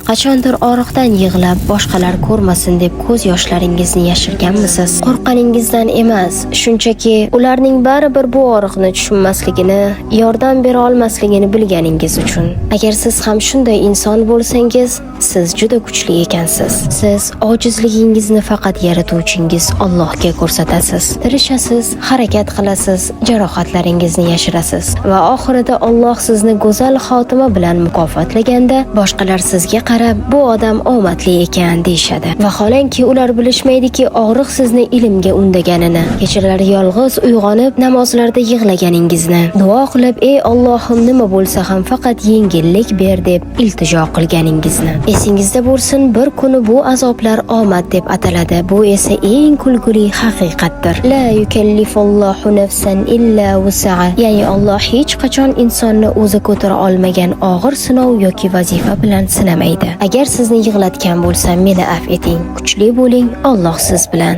Qachondir og'riqdan yig'lab, boshqalar ko'rmasin deb ko'z yoshlaringizni yashirganmisiz? Qo'rqqaningizdan emas, shunchaki ularning baribir bu og'riqni tushunmasligini, yordam bera olmasligini bilganingiz uchun. Agar siz ham shunday inson bo'lsangiz, siz juda kuchli ekansiz. Siz ojizligingizni faqat yaratuvchingiz Allohga ko'rsatasiz. Tirishasiz, harakat qilasiz, jarohatlaringizni yashirasiz va oxirida Alloh sizni go'zal xotima bilan mukofotlaganda boshqalar sizga qarab, bu odam omadli ekan deyishadi. Vaholanki ular bilishmaydiki, og'riq sizni ilmga undaganini, kechalari yolg'iz uyg'onib namozlarda yig'laganingizni, duo qilib, "Ey Allohim, nima bo'lsa ham faqat yengillik ber" deb iltijo qilganingizni. Esingizda bo'lsin, bir kuni bu azoblar omad deb ataladi. Bu esa eng kulguli haqiqatdir. La yukallifullohu nafsan illa wus'aha. Ya'ni Alloh hech qachon insonni o'zi ko'tara olmagan og'ir sinov yoki vazifa bilan sinamaydi. Agar sizni yig'latgan bo'lsam, meni afv eting. Kuchli bo'ling, Alloh siz bilan.